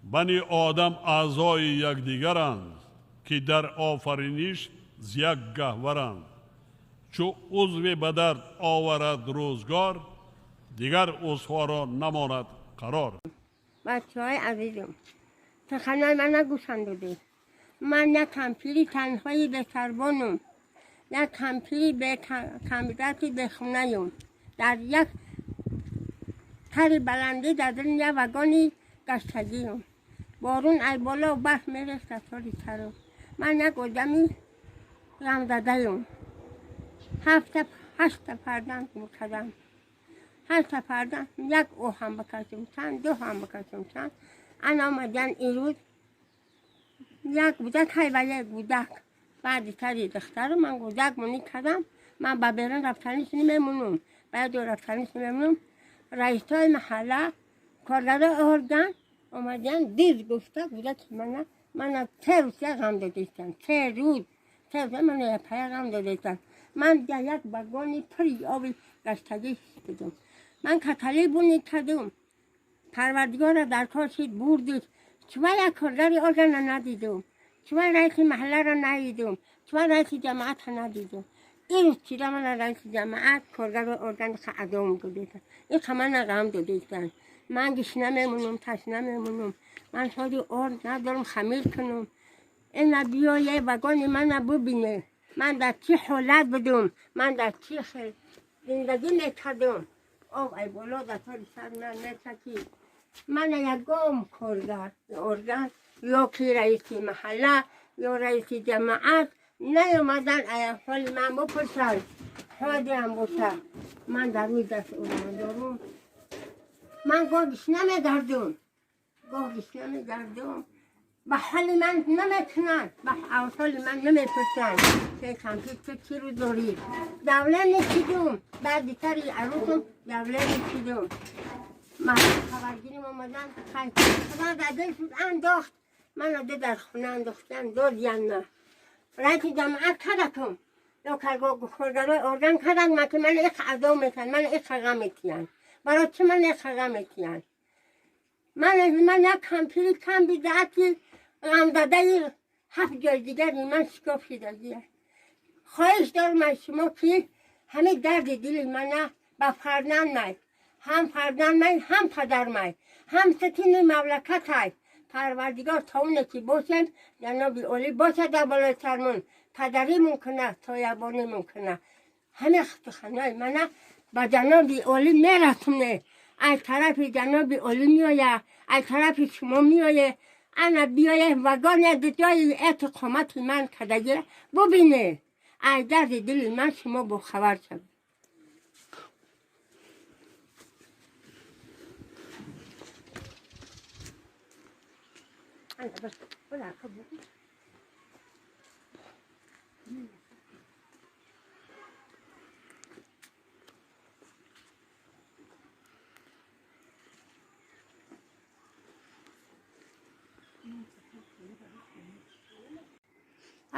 Бани одам аъзои якдигаранд, ки дар офариниш з як гаҳваранд. Чу узве ба дард оварад рӯзгор, дигар узвҳоро намонад қарор. Бачаҳои азизам, суханои мана гӯшам додед. Ман як кампири танҳои бесарбонум, як кампири бекамбирати бехонаюм. Дар як тари баландӣ дар дили як вагони гаштагиюм. Борун ай боло барф мерехт аз тори сарум. Ман як одами ғамзадаюм. Ҳафта ҳашта фарзанд кардам. Ҳашта фарзанд як оҳам бикашем чанд, ду ҳам бикашем чанд. Ана омадан ирӯз як гудак ҳай ва як гудак. Баъди тари духтару ман гудак мунӣ кардам. Ман ба берун рафтаниш намемонум. Баъд рафтаниш намемонум. Раисои маҳалла, коргарои орган омадан диз гуфта гудаки мана 3 рӯз як ғам додистанд. 3 рӯз, 3 рӯз мана япая ғам додистанд. Ман дар як вагони пури оби гаштагӣ будум. Ман каталӣ бунӣ кардум. Парвардигора дар кор шид бурдид. Чува як коргари органа надидум. Чува раиси маҳалларо надидум. Чува раиси ҷамоатро надидум. Ирӯз чира мана раиси ҷамоат, коргари орган адом додистанд. Иқа мана ғам додистанд. Ман гишна мемонум, ташна мемонум. Ман ҳоли орд надорам хамир кунум. Ина биёе вагони мана бубине. Ман дар чӣ ҳолат будум, ман дар чӣ хел зиндагӣ мекардум. Об ай боло дар тори сар ман мечакид. Мана ягон коргар орган ё ки раиси маҳалла ё раиси ҷамоат наёмадан ай ҳоли ман бупурсанд. Ҳодиам боша. Ман дар рӯи даст одамон дорум. Ман гоҳ гишна мегардум. Гоҳ гишна мегардум. Ба ҳоли ман наметунанд, ба аҳволи ман намепурсанд. Ки компютер чӣ рӯ дорӣ? Давление чидум. Баъди тари арӯсум давление чидум. Ман хабаргирим омадан, хай худо дар дил шуд андохт. Мана ду дар хона андохтан додиянна. Раиси ҷамоат кардакум. Ё коргарои орган кардан, ман ки мана иқа адо метиҳанд, мана иқа ғам метиҳанд. Барои чӣ мана иқа ғам метиҳанд? Ман як кампири кам бидаати ғамзадаи ҳафт ҷой дигари ман шикоф шидагия. Хоҳиш дорам аз шумо ки ҳамин дарди дили мана ба фарзанд май, ҳам фарзанд май, ҳам падар май, ҳам ситини мамлакат ай. Парвардигор то оне ки бошем, ҷаноби олӣ бошад дар болои сармон, падарӣ мумкина, соябонӣ мумкина. Ҳамин суханои мана ба ҷаноби олӣ мерасоне. Аз тарафи ҷаноби олӣ меояд, аз тарафи шумо меояд. Ана биёе вагоне ҷои эътиқомати ман кардагира бубине. Аз дарди дили ман шумо бохабар шавед.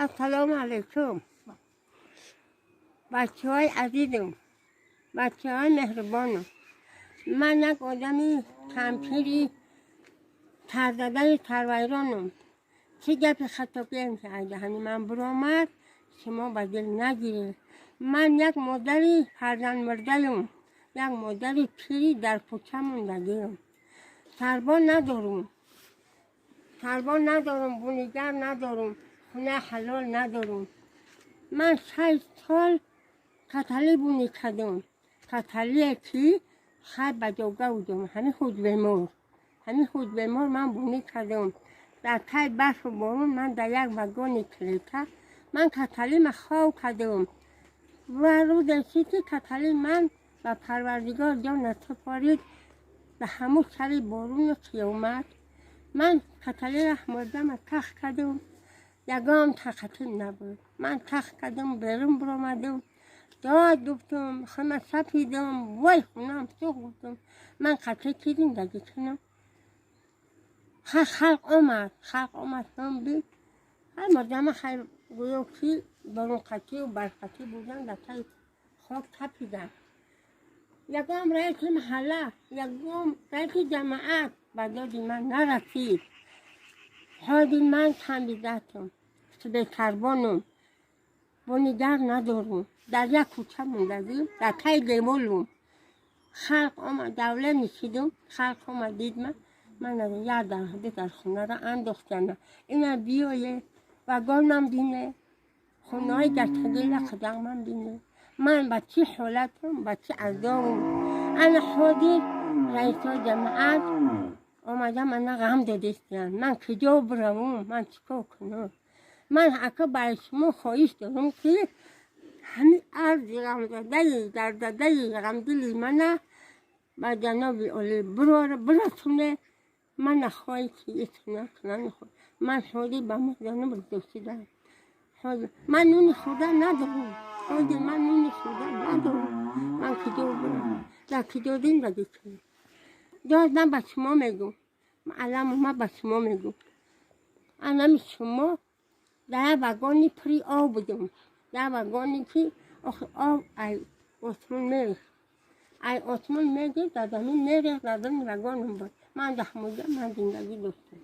Ассалому алайкум. Бачаҳои азизам, бачаҳои меҳрубонам. Ман як одами кампири тарзадаи тарвайронам. Чӣ гапи хатогием ки аз даҳани ман биромад, шумо ба дил нагиред. Ман як модари фарзандмурдаюм, як модари пири дар кӯча мондагиам. Сарбон надорум, сарбон надорум, бунигар надорум, хона ҳалол надорум. Ман 6 сол каталӣ бунӣ кардум. Каталие ки хай ба ҷога будум, ҳамин худ бемор. Ҳамин худ бемор ман бунӣ кардум. Дар тай барфу борон ман дар як вагони клета ман каталима хов кардум. Ва рӯзе шид ки катали ман ба Парвардигор ҷон насупорид ба ҳамун сари борону қиёмат. Ман каталиро мурдама тах кардум. Ягон тақатим набуд. Ман тах кардум, берун биромадум. Дод гуфтум, хама сапидум, вой хунам сӯх гуфтум. Ман қатъи ки зиндагӣ кунам? Халқ омад, халқ омад, ҳам бид. Ҳар мурдама хай гӯё ки борунқатию барфқатӣ будан дар таи хок тапиданд. Ягон раиси маҳалла, ягон раиси ҷамоат Ба доди ман нарасид. Ҳоли ман камбизатам, бесарбонам, бонигар надорам. Дар як кӯча мондагӣ, дар таи деворум. Халқ омад, давлат нишидум, халқ омад, дид ман. Ман як дар дар хонаро андохтана. Ина биёе, вагонам бине, хонаҳои гаштагила қадамам бине. Ман ба чӣ ҳолатам, ба чӣ азобам. Ана ҳозир раисои ҷамоат омада мана ғам додистиянд. Ман куҷо биравам, ман чӣ кор кунам? Ман ака ба шумо хоҳиш дорам, ки ҳамин арзи ғамзадаи дардадаи ғамдили мана ба ҷаноби олӣ бирасоне. Мана хоҳӣ ки исна кунан. Ман ҳозир ба ҷаноб дӯстидам. Ҳозир ман нуни хӯрда надорам. Ҳозир ман нуни хӯрда надорам. Ман куҷо бирам? Дар куҷо зиндагӣ кунам? Дод ман ба шумо мегӯм. Аламу ман ба шумо мегӯм. Анами шумо дар як вагони пури об будем. Дар вагоне ки охи об ай осмон мерехт. Ай осмон мегирифт, дар замин мерехт, дар замини вагоном буд. Ман дар ҳамонҷа ман зиндагӣ доштам.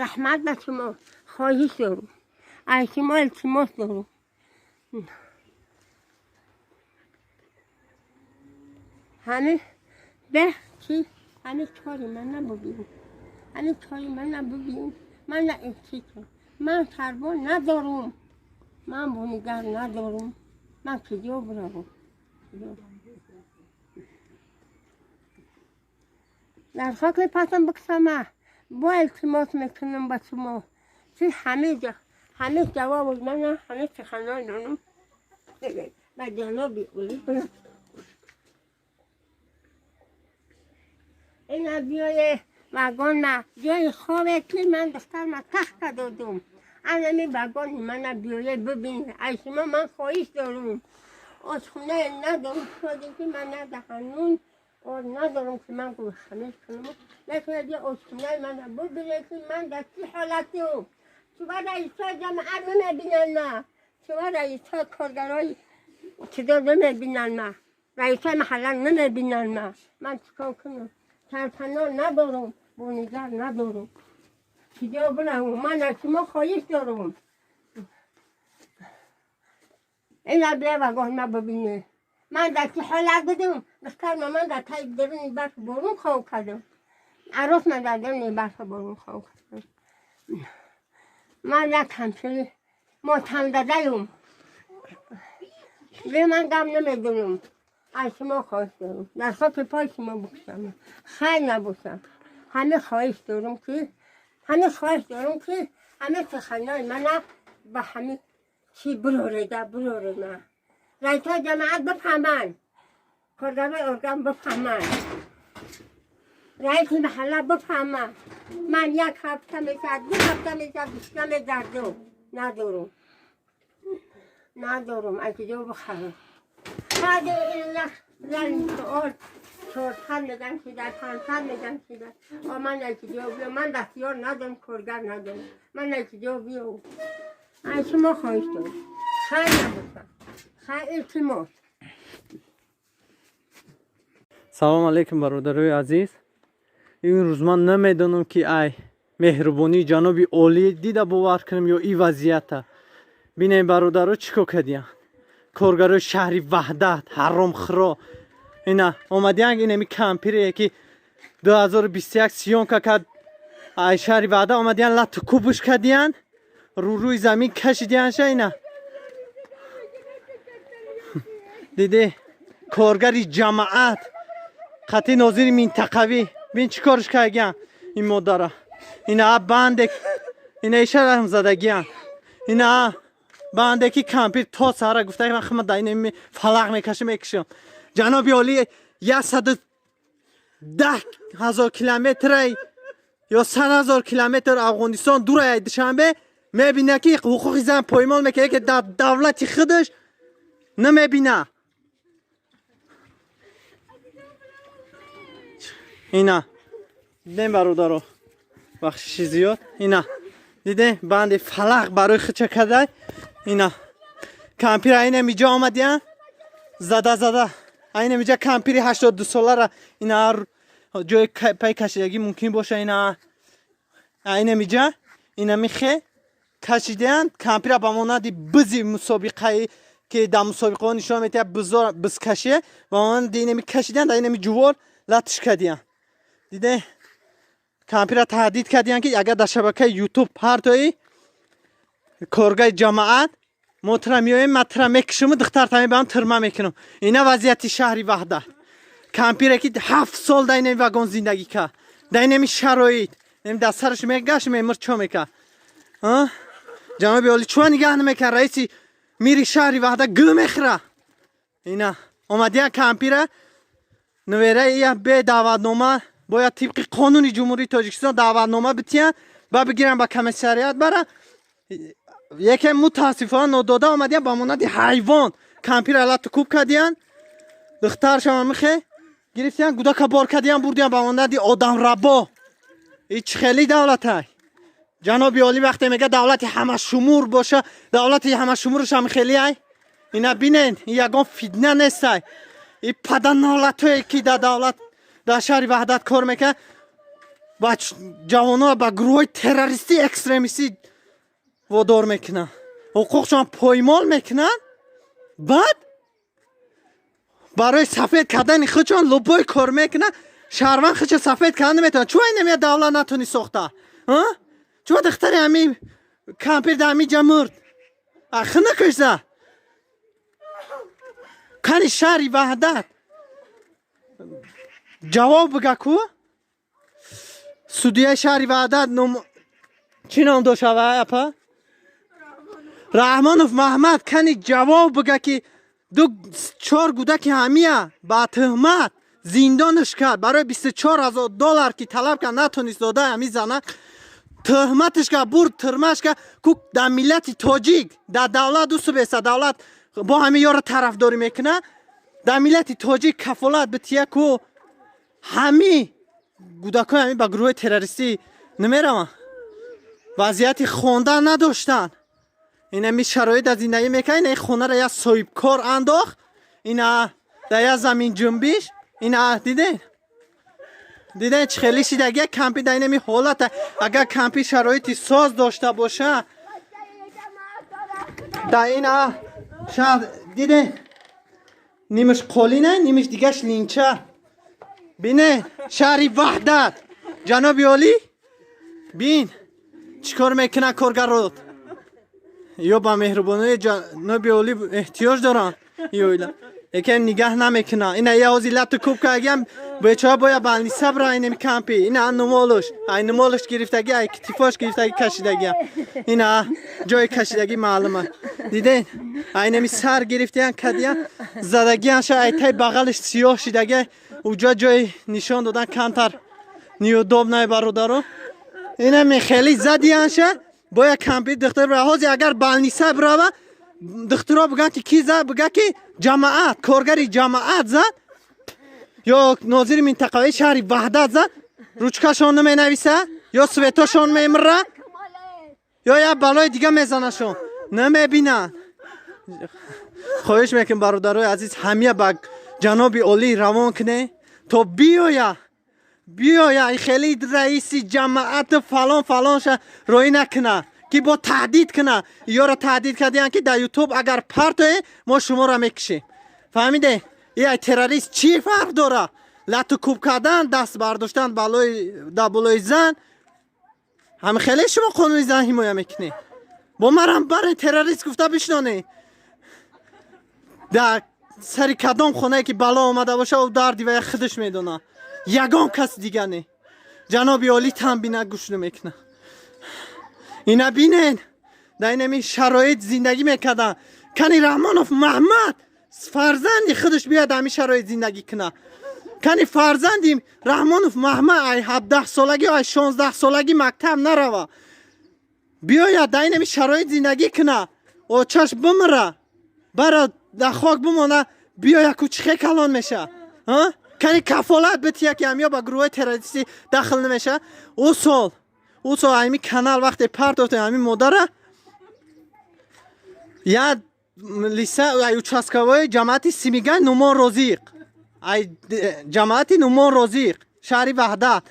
Раҳмат ба шумо, хоҳиш дорам. Ай шумо илтимос дорам. Ҳамин беҳ ки ҳамин кори мана бубин. Ҳамин кори мана бубин. Мана эҳтӣ кун. Ман сарбон надорам. Ман бонигар надорам. Ман куҷо биравам? Дар хоки пасам биксама. Бо илтимос мекунам ба шумо. Ки ҳамин ҷавоби мана, ҳамин суханони мана ба ҷаноби олӣ бирасонед. Ина биёе вагона, ҷои хобе ки ман духтарма тахта додум. Анами вагони мана биёе бибинед. Аз шумо ман хоҳиш дорам. Ошхонае надорам, шоде ки ман надаҳанун ор надорам ки ман гӯшхамир кунам. Метавонед ё ошхонаи мана бибинед ки ман дар чӣ ҳолатам. Шумо раисои ҷамоат намебинанд ма. Шумо раисои коргарои чизо намебинанд ма. Раисои маҳалла намебинанд ма. Ман чӣ кор кунам? Сарпаноҳ надорам, бонигар надорам. Куҷо биравам? Ман аз шумо хоҳиш дорам. Ина бия вагон ма бибинед. Ман дар чӣ ҳолат будам? Духтарма ман дар таи даруни барфу борон хоб кардам. Арӯс ман дар даруни барфу борон хоб кардам. Ман як ҳамшири мотамдадаюм. Бе ман гап намедонам. Аз шумо хоҳиш дорам. Дар хоки пои шумо бикушам. Хайр набошам. Ҳамин хоҳиш дорам ки ҳамин хоҳиш дорам ки ҳамин суханои мана ба ҳамин чӣ бирореда бирорена. Раисои ҷамоат бифаҳманд. Коргарои орган бифаҳманд. Раиси маҳалла бифаҳманд. Ман як ҳафта мешавад, ду ҳафта мешавад, гушна мегардам. Надорам. Надорам. Аз куҷо бихарам? Баъди ин суол 400 меган шуда, 500 меган шуда. Ман аз куҷо биём? Ман дастёр надорам, коргар надорам. Ман аз куҷо биём? Аз шумо хоҳиш дорам. Хайр набошам. Хайр, илтимос. Салом алейкум, бародарои азиз. Имрӯз ман намедонам ки ай меҳрубонии ҷаноби олӣ дида бовар кунам ё и вазъията. Бинем, бародаро, чӣ кор кардиянд коргарои шаҳри Ваҳдат ҳаромхӯро. Ина омадиян инами кампире ки 2021 съёмка кард ай шаҳри Ваҳдат, омадиян лату кубуш кардиянд, рӯрӯи замин кашидиянша. Ина диде, коргари ҷамоат қатъи нозири минтақавӣ, бин чӣ корш кардиян ин модара. Ина бандек, ина ишарам задагиян. Ина банде ки кампир то сара гуфта, ман хама да ин фалақ мекашам, мекушам. Ҷаноби олӣ 110 000 километрай ё 100 000 километр Афғонистон дурай Душанбе мебина ки ҳуқуқи зан поймол мекунад, ки дар давлати худаш намебина. Ина дидем, бародаро, бахшиши зиёд. Ина дидем, банди фалақ барои худша кадай. Ина кампира ина миҷо омадиян, зада зада. Айнамиҷа кампири 82 солара ина ҷои пай кашидагӣ мумкин боша. Ина, айнамиҷа инамихе кашидаанд кампира, ба монанди бизи мусобиқаи, ки дар мусобиқаҳо нишон медиҳад бизкашие, ба монанди инами кашиданд, инами ҷувор латш кардиянд. Диде, кампира таҳдид кардиянд, ки агар дар шабакаи Ютуб партоӣ, коргаи ҷамоат мо тура меоем, ман тура мекушиму духтарта мебарам, тюрьма мекунам. Ина вазъияти шаҳри Ваҳдат. Кампире, ки 7 сол дар инами вагон зиндагӣ кард, дар инами шароит, дар сараш мегашт, мемурд, чо мекард? Ҷаноби олӣ чуа нигаҳ намекард? Раиси мири шаҳри Ваҳдат гӯ мехӯра. Ина омадиян кампира нувераия бе даъватнома. Бояд тибқи қонуни Ҷумҳурии Тоҷикистон даъватнома битиянд ба бигиранд, ба комиссариат бара. Яке мутаассифона нодода омадиян, ба монанди ҳайвон кампира лату куб кардиянд, духтаршама михе гирифтиян, гудака бор кардиян, бурдиян ба монанди одамрабо. И чӣ хели давлатай? Ҷаноби олӣ вақте мега давлати ҳамашумур боша, давлати ҳамашумурашам хели ай. Ина бинен, ягон фитна нестай. И паданолатое, ки дар давлат, дар шаҳри Ваҳдат кор мекунад, ба ҷавоно ба гурӯҳҳои террористӣ, экстремистӣ водор мекунанд, ҳуқуқшон поймол мекунанд. Баъд барои сафед кардани худшон любой кор мекунад. Шаҳрванд худша сафед карда наметавонад. Чӯ инамия давлат натони сохта? Чӯ духтари ҳами кампир дар ҳами ҷа мурд? Ахи накушза. Кани шаҳри Ваҳдат ҷавоб бига ку. Судияи шаҳри Ваҳдат ном чӣ ном дошт, апа? Раҳмонов Маҳмад. Кани ҷавоб бига, ки ду чор гудаки ҳамия ба тӯҳмат зиндонаш кард. Барои 24 000 доллар, ки талаб кард, натонист дода. Ҳами зана тӯҳматаш кард, бурд, тюрьма ш кард. Ку дар миллати тоҷик, дар давлат усубеса, давлат бо ҳами ёро тарафдорӣ мекунад. Дар миллати тоҷик кафолат бития ку ҳами гудакҳои ҳами ба гурӯҳҳои террористӣ намераванд. Вазъияти хондан надоштанд, инами шароит дар зиндагӣ мекард. Ина хонаро як соҳибкор андохт, ина дар як замин ҷунбиш. Ина диден, диден, чӣ хеле шидаги кампи дар инами ҳолата. Агар кампи шароити соз дошта боша дар ина шаҳр, диден, нимаш қолина, нимаш дигаш линча. Бине, шаҳри Ваҳдат, ҷаноби олӣ, бин, чӣ кор мекунад коргарот. Ё ба меҳрубонии ҷаноби олӣ эҳтиёҷ доранд ёила, лекин нигаҳ намекунад. Ина яози лату куб кардагиам, бечора бояд больница бира. Инами кампи, ина нумолуш, ай нумолуш гирифтаги, ай китифош гирифтаги, кашидагиам. Ина ҷои кашидагӣ маълума, диден? Айнами сар гирифтиян, кадиян, задагиан ша, ай тай бағалиш сиёҳ шидаги. Уҷа ҷои нишон додан камтар неудобно, бародаро. Инами хеле задиянша, бояд кампи духтар бира. Ҳозир агар больница бирава, духтуро бигӯянд, ки ки зад, бига, ки ҷамоат, коргари ҷамоат зад ё нозири минтақавии шаҳри Ваҳдат зад, ручка шон наменависа, ё свет ошон мемира, ё як балои дига мезанашон, намебинанд. Хоҳиш мекунем, бародарои азиз, ҳамия ба ҷаноби олӣ равон кунед, то биёя, биёя, хеле раиси ҷамоату фалон фалонша роӣ накунад, ки бо таҳдид кунад. Ёро таҳдид кардиянд, ки дар Ютуб агар партое, мо шуморо мекушем. Фаҳмиде? Ай террорист чӣ фарқ дора? Лату куб кардан, даст бардоштан дар болои зан, ҳами хеле шумо қонуни зан ҳимоя мекунед. Бо марам баре террорист гуфта бишнонед. Дар сари кадом хонае ки бало омада боша, ӯ дарди вая худаш медонад, ягон кас дига не. Ҷаноби олӣ танбина гӯш намекунад. Ина бинен, дар инами шароит зиндагӣ мекарданд. Кани Раҳмонов Маҳмад фарзанди худаш биёяд, ҳамин шароит зиндагӣ кунад. Кани фарзанди Раҳмонов Маҳмад ай 17 солагӣ, ай 16 солагӣ мактаб нарава, биёяд, дар инами шароит зиндагӣ кунад, очаш бимира, бара дар хок бимона, биёя ку чихе калон меша? Кани кафолат бития, ки ҳамё ба гурӯҳҳои террористӣ дахл намеша? Ӯ сол ҳами канал вақте партофтем, ҳами модара як лиса участковой ҷамоати Симигай Нумон Розиқ. Ай ҷамоати Нумон Розиқ, шаҳри Ваҳдат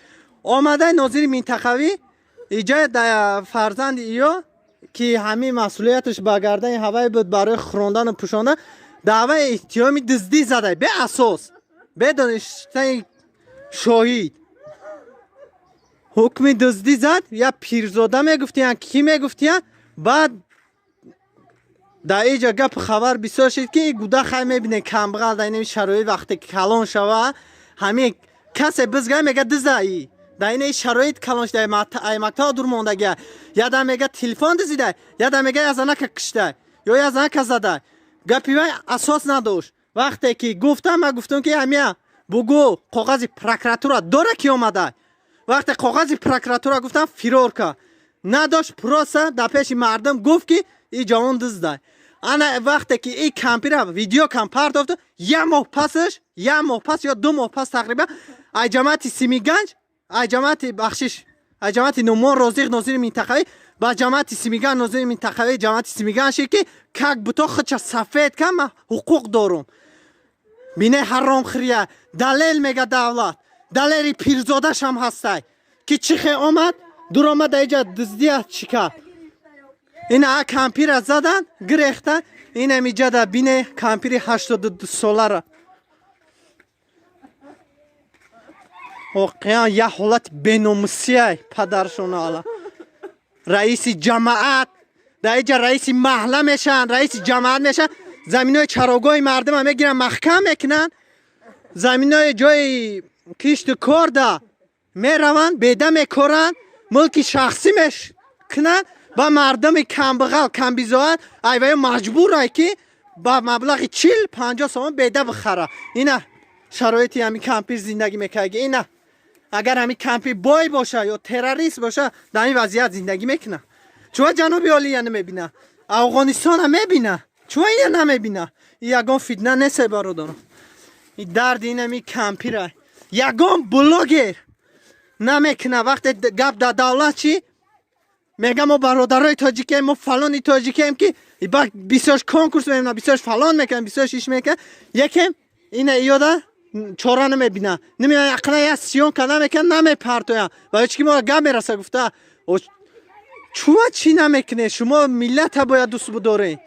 омадай нозири минтақавӣ иҷа фарзанди иё, ки ҳамин масъулияташ ба гардани ҳавай буд барои хӯрондану пӯшондан, даъваи иттиҳоми дуздӣ задай беасос, бедоништани шоҳид ҳукми дуздӣ зад. Я пирзода мегуфтиян, кӣ мегуфтиян. Баъд дар иҷа гапу хабар бисёр шид, ки гуда хай мебинем, камбағал дар ин шароит вақте ки калон шава, ҳамин касе бизга, мега дизаи дар ин шароит калон шуда, ай мактаба дур мондагия. Ядам мега телефон дизида, ядам мега я занака кишта ё я занака зада. Гапи вай асос надошт. Вақте ки гуфтам, ман гуфтам, ки ҳамия бугӯ, коғази прокуратура дора, ки омада. Вақте коғази прокуратура гуфтам, фирор кард, надошт. Просто дар пеши мардум гуфт, ки и ҷавон дизда. Ана вақте ки и кампира видео кам партофт, як моҳ пасаш, як моҳ пас ё 2 моҳ пас тақрибан, ай ҷамоати Симиганҷ, ай ҷамоати, бахшиш, ай ҷамоати Нумон Розиқ нозири минтақавӣ ба ҷамоати Симиганҷ нозири минтақавӣ ҷамоати Симиганҷ шид, ки как будто худша сафед кам, ман ҳуқуқ дорум. Бине, ҳаромхӯрия. Далел мега давлат, далери пирзодашам ҳастай, ки чӣ хе омад, дуромад, иҷа дуздия чӣ кард. Ина кампира задан, гирехта. Инам иҷада бине, кампири 82 солара. Воқеан як ҳолати беномусияй, падаршона ала. Раиси ҷамоат дар иҷа раиси маҳалла мешаванд, раиси ҷамоат мешаванд, заминои чарогоҳи мардума мегиранд, маҳкам мекунанд, заминои ҷои кишту корда мераванд, беда мекоранд, мулки шахсӣ мекунанд. Ба мардуми камбағал, камбизоат айваё маҷбурай, ки ба маблағи 40-50 сомон беда бихара. Ина шароити ҳамин кампир зиндагӣ мекард. Ина агар ҳамин кампир бой боша ё террорист боша, дар ин вазъият зиндагӣ мекунад? Чува ҷануби олия намебина, Афғонистона мебина, чува ия намебина? Ягон фитна несе, бародаро. И дарди инами кампира ягон блогер намекуна. Вақте гап дар давлат чӣ мега, мо бародарои тоҷикем, мо фалони тоҷикем, ки бисёрш конкурс мемона, бисёрш фалон мекунам, бисёрш иш мекунам, якем ина иёда чора намебина, намеян, ақла я съёмка намекунам, намепартоям. Барои чӣ ки мо гап мераса гуфта, чува чӣ намекунед? Шумо миллата бояд дӯст бидоред.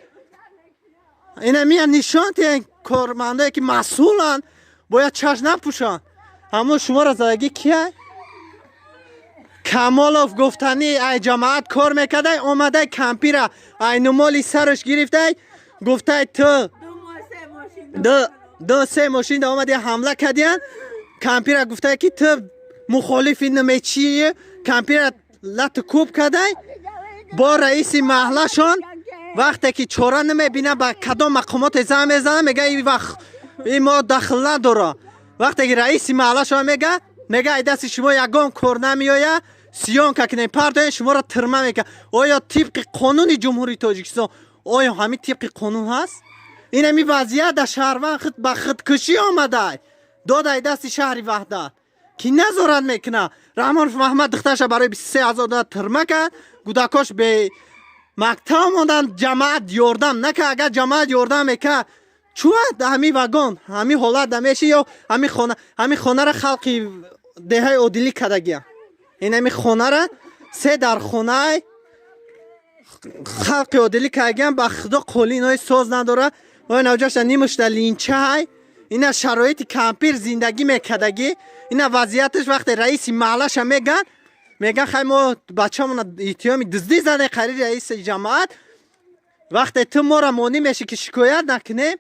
Ина мия нишон тиҳен, кормандое ки масъуланд бояд чашм напӯшанд. Ҳамон шуморо задагӣ кия? Камолов гуфтанӣ ай ҷамоат кор мекардай, омадай, кампира айнумоли сараш гирифтай, гуфтай ту ду се мошин омади, ҳамла кардиян. Кампира гуфтай, ки ту мухолифи намечии. Кампира лату кӯб кардай бо раиси маҳаллашон. Вақте ки чора намебина, ба кадом мақомоте зан мезанад, мега и вақт и мо дахл надора. Вақте ки раиси маҳаллашон мега ай дасти шумо ягон кор намеояд, съёмка кунем, партоем, шуморо тирма мекунад. Оё тибқи қонуни Ҷумҳурии Тоҷикистон, оё ҳамин тибқи қонун ҳаст? Ин ҳамин вазъият дар шаҳрванд худ ба худкушӣ омадай, додай дасти шаҳри Ваҳдат, ки назорат мекунад. Раҳмонов Маҳмад духтараша барои 23 000 доллар тирма кард, кӯдакош бе мактаб монданд, ҷамоат ёрдам накард. Агар ҷамоат ёрдам мекард, чӯа ҳамин вагон ҳамин ҳолат намеши? Ё ҳамин хона, ҳамин хонара халқи деҳаи Одилӣ кардагия. Ин ҳамин хонара се дар хонаи халқи Одилӣ кардагиам. Ба худо, қолинои соз надора. Оё навҷашта нимушта линчаҳай. Ина шароити кампир зиндагӣ мекардагӣ, ина вазъияташ. Вақте раиси маҳаллаша меган, меган хай, мо бачамона иттиҳоми дуздӣ задем, қарири раиси ҷамоат. Вақте ту моро монӣ мешӣ, ки шикоят накунем,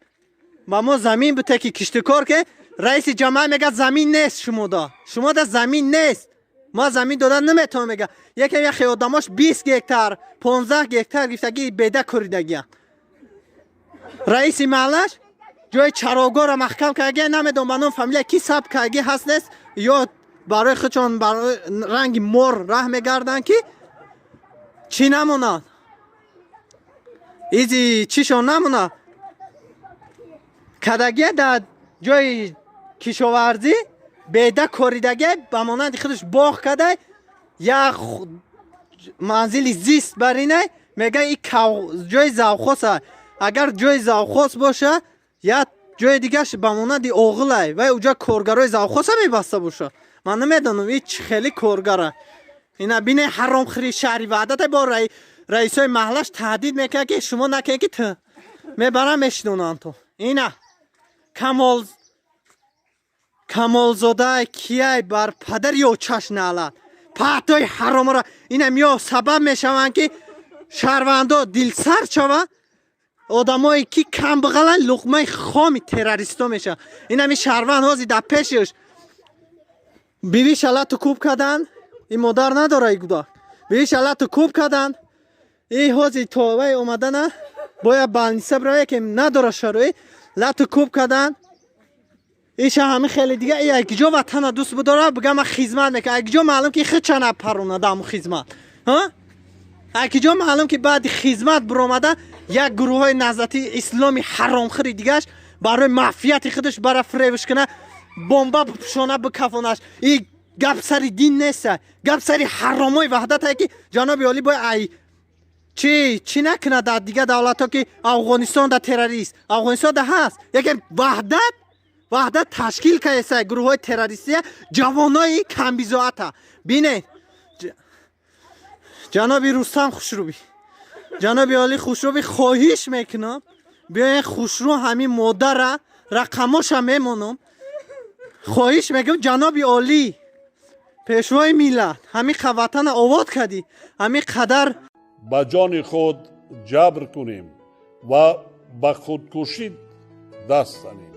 ба мо замин буте, ки киштукор ке. Раиси ҷамоат мега замин нест шумода, шумода замин нест, мо замин дода наметавонем, мега. Якем яхе одамош 20 гектар, 15 гектар гирифтагӣ, беда коридагия. Раиси маҳаллаш ҷои чарогоҳро маҳкам кардагия, намедонам ба ном фамилия ки сабт кардагӣ ҳаст, нест, ё барои худшон барои ранги мор раҳ мегарданд, ки чӣ намонад, изи чишон намонад. Кардагия дар ҷои кишоварзӣ беда коридагия, ба монанди худаш боғ кардай, як манзили зист баринай. Мега и ҷои завхоз. Агар ҷои завхоз боша, як Ҷои дигаш ба монанди оғилай, вай уҷа коргарои завхоза мебаста боша. Ман намедонам, и чӣ хели коргара. Ина бине, ҳаромхӯри шаҳри Ваҳдата бо раисои маҳаллаш таҳдид мекунад, ки шумо накунед, ки т мебарам, мешинонанд. То ина Камол, Камолзода кияй, бар падар ё чаш налад паҳтои ҳаромро. Ина миё сабаб мешаванд, ки шаҳрвандо дилсард шаванд, одамое ки камбағалан луқмаи хоми террористо мешаванд. Инами шаҳрванд ҳозир дар пешиш бивиша лату кӯб карданд. Ин модар надора, и гудак бивиша лату кӯб карданд. И ҳозир то вай омадана бояд больница бирава, ки надора шароит. Лату кӯб карданд иша. Ҳами хеле дига и якҷо ватана дӯст бидора, бига ман хизмат мекунам. Якҷо маълум, ки хича напаронада ҳаму хизмат. Акиҷо маълум, ки баъди хизмат биромада, як гурӯҳҳои наҳзати исломи ҳаромхӯри дигаш барои мафияти худаш бара фиребш куна, бомба бипӯшона, бикафонаш. И гап сари дин неста, гап сари ҳаромои ваҳдатае, ки ҷаноби олӣ бояд ай чӣ чӣ накунад. Дар дигар давлатҳо, ки Афғонистон да террорист, Афғонистон да ҳаст, яке Ваҳдат ташкил кардеса гурӯҳҳои террористия, ҷавонои камбизоата. Бинед, ҷаноби Рустам Хушрӯбӣ, ҷаноби олӣ Хушрӯбӣ, хоҳиш мекунам, биёен хушрӯ ҳамин модара рақамоша мемонам. Хоҳиш мекунам, ҷаноби олӣ, пешвои миллат, ҳамин ватана обод кардӣ, ҳамин қадар. Ба ҷони худ ҷабр кунем ва ба худкушӣ даст занем.